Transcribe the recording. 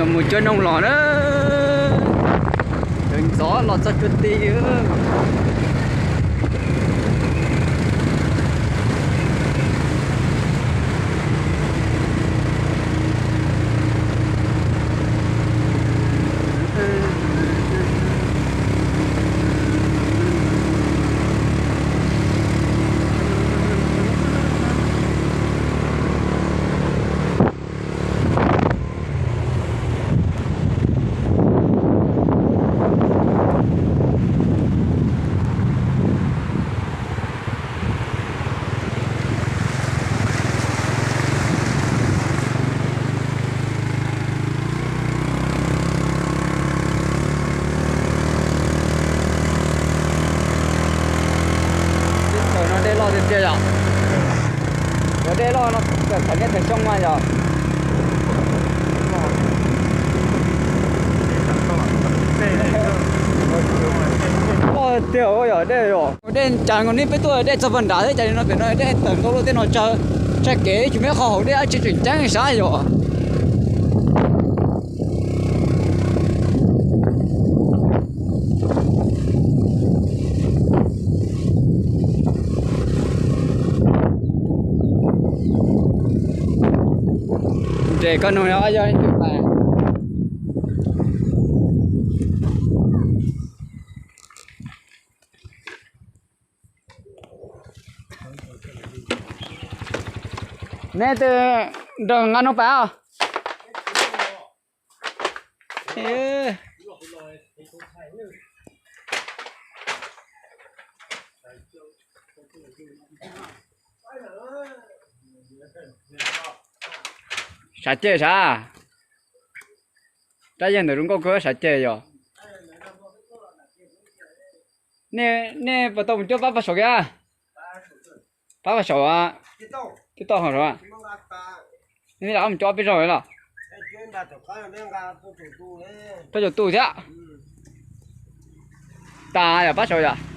Mus cuab noog los na, ntxov los txog cuab ti. Teb chaws no dej loj tiag tiag yom. Cov dej loj no txawm thaum niaj thaum xyoo mas yom. Loj tiag yom dej yom. Dej cas nkaus ne, peb tuaj dej txog puag nrad thiab cas li no, pem no dej tawm ntau luaj tej no tsawg, tshaj kev tsis muaj ib qho hauv dej dab tsi tseem ceeb sav yom. Nres koj nug yog leej twg pais. Nej twb nrog nqa nug pais os. Sav ceg sav, rab yeeg ntawm zoo nkauj kawg, sav ceg yom. Nej puas tau mus cuab pab pab saum kiag? Pab pab saum, tib toj hauv saud. Nej lam mus cuab peb zaug los? Rau caum tu thiab. Tas yom, pab saum yom.